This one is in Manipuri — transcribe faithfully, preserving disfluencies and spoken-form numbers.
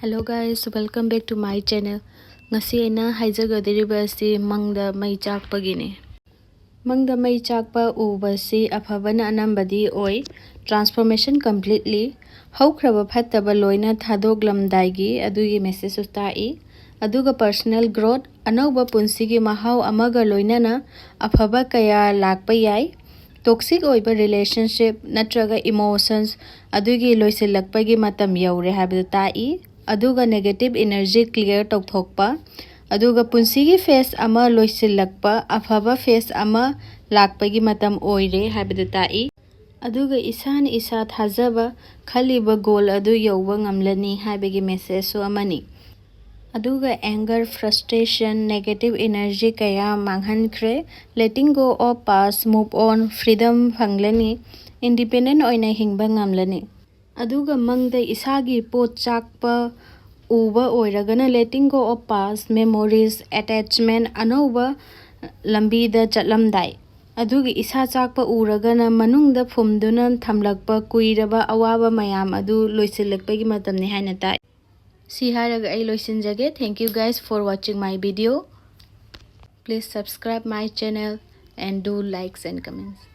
Hello guys, welcome back to my channel. ꯉꯁꯤ ꯑꯩꯅ ꯍꯥꯏꯖꯒꯗꯧꯔꯤꯕ ꯑꯁꯤ ꯃꯪꯗ ꯃꯩ ꯆꯥꯛꯄꯒꯤꯅꯤ꯫ ꯃꯪꯗ ꯃꯩ ꯆꯥꯛꯄ ꯎꯕꯁꯤ ꯑꯐꯕꯅ ꯑꯅꯝꯕꯗꯤ ꯑꯣꯏ꯫ Transformation completely, ꯍꯧꯈ꯭ꯔꯕ ꯐꯠꯇꯕ ꯂꯣꯏꯅ ꯊꯥꯗꯣꯛꯂꯝꯗꯥꯏꯒꯤ ꯑꯗꯨꯒꯤ messageꯁꯨ ꯇꯥꯛꯏ꯫ ꯑꯗꯨꯒ personal growth, ꯑꯅꯧꯕ ꯄꯨꯟꯁꯤꯒꯤ ꯃꯍꯥꯎ ꯑꯃꯒ ꯂꯣꯏꯅꯅ ꯑꯐꯕ ꯀꯌꯥ ꯂꯥꯛꯄ ꯌꯥꯏ꯫ Toxic ꯑꯣꯏꯕ relationship ꯅꯠꯇ꯭ꯔꯒ emotions ꯑꯗꯨꯒꯤ ꯂꯣꯏꯁꯤꯜꯂꯛꯄꯒꯤ ꯃꯇꯝ ꯌꯧꯔꯦ ꯍꯥꯏꯕꯗꯨ ꯇꯥꯛꯏ꯫ ꯑꯗꯨꯒ negative energy clear ꯇꯧꯊꯣꯛꯄ, ꯑꯗꯨꯒ ꯄꯨꯟꯁꯤꯒꯤ phase ꯑꯃ ꯂꯣꯏꯁꯤꯜꯂꯛꯄ, ꯑꯐꯕ phase ꯑꯃ ꯂꯥꯛꯄꯒꯤ ꯃꯇꯝ ꯑꯣꯏꯔꯦ ꯍꯥꯏꯕꯗꯨ ꯇꯥꯛꯏ꯫ ꯑꯗꯨꯒ ꯏꯁꯥꯅ ꯏꯁꯥ ꯊꯥꯖꯕ, ꯈꯜꯂꯤꯕ goal ꯑꯗꯨ ꯌꯧꯕ ꯉꯝꯂꯅꯤ ꯍꯥꯏꯕꯒꯤ messageꯁꯨ ꯑꯃꯅꯤ꯫ ꯑꯗꯨꯒ anger, frustration, negative energy ꯀꯌꯥ ꯃꯥꯡꯍꯟꯈ꯭ꯔꯦ꯫ Letting go of past, move on, freedom ꯐꯪꯂꯅꯤ꯫ Independent ꯑꯣꯏꯅ ꯍꯤꯡꯕ ꯉꯝꯂꯅꯤ꯫ ꯑꯗꯨꯒ ꯃꯪꯗ ꯏꯁꯥꯒꯤ ꯄꯣꯠ ꯆꯥꯛꯄ ꯎꯕ ꯑꯣꯏꯔꯒꯅ letting go of past memories, attachment, ꯑꯅꯧꯕ ꯂꯝꯕꯤꯗ ꯆꯠꯂꯝꯗꯥꯏ꯫ ꯑꯗꯨꯒ ꯏꯁꯥ ꯆꯥꯛꯄ ꯎꯔꯒꯅ ꯃꯅꯨꯡꯗ ꯐꯨꯝꯗꯨꯅ ꯊꯝꯂꯛꯄ ꯀꯨꯏꯔꯕ ꯑꯋꯥꯕ ꯃꯌꯥꯝ ꯑꯗꯨ ꯂꯣꯏꯁꯤꯜꯂꯛꯄꯒꯤ ꯃꯇꯝꯅꯤ ꯍꯥꯏꯅ ꯇꯥꯛꯏ꯫ ꯁꯤ ꯍꯥꯏꯔꯒ ꯑꯩ ꯂꯣꯏꯁꯤꯟꯖꯒꯦ꯫ Thank you guys for watching my video. Please subscribe my channel and do likes and comments.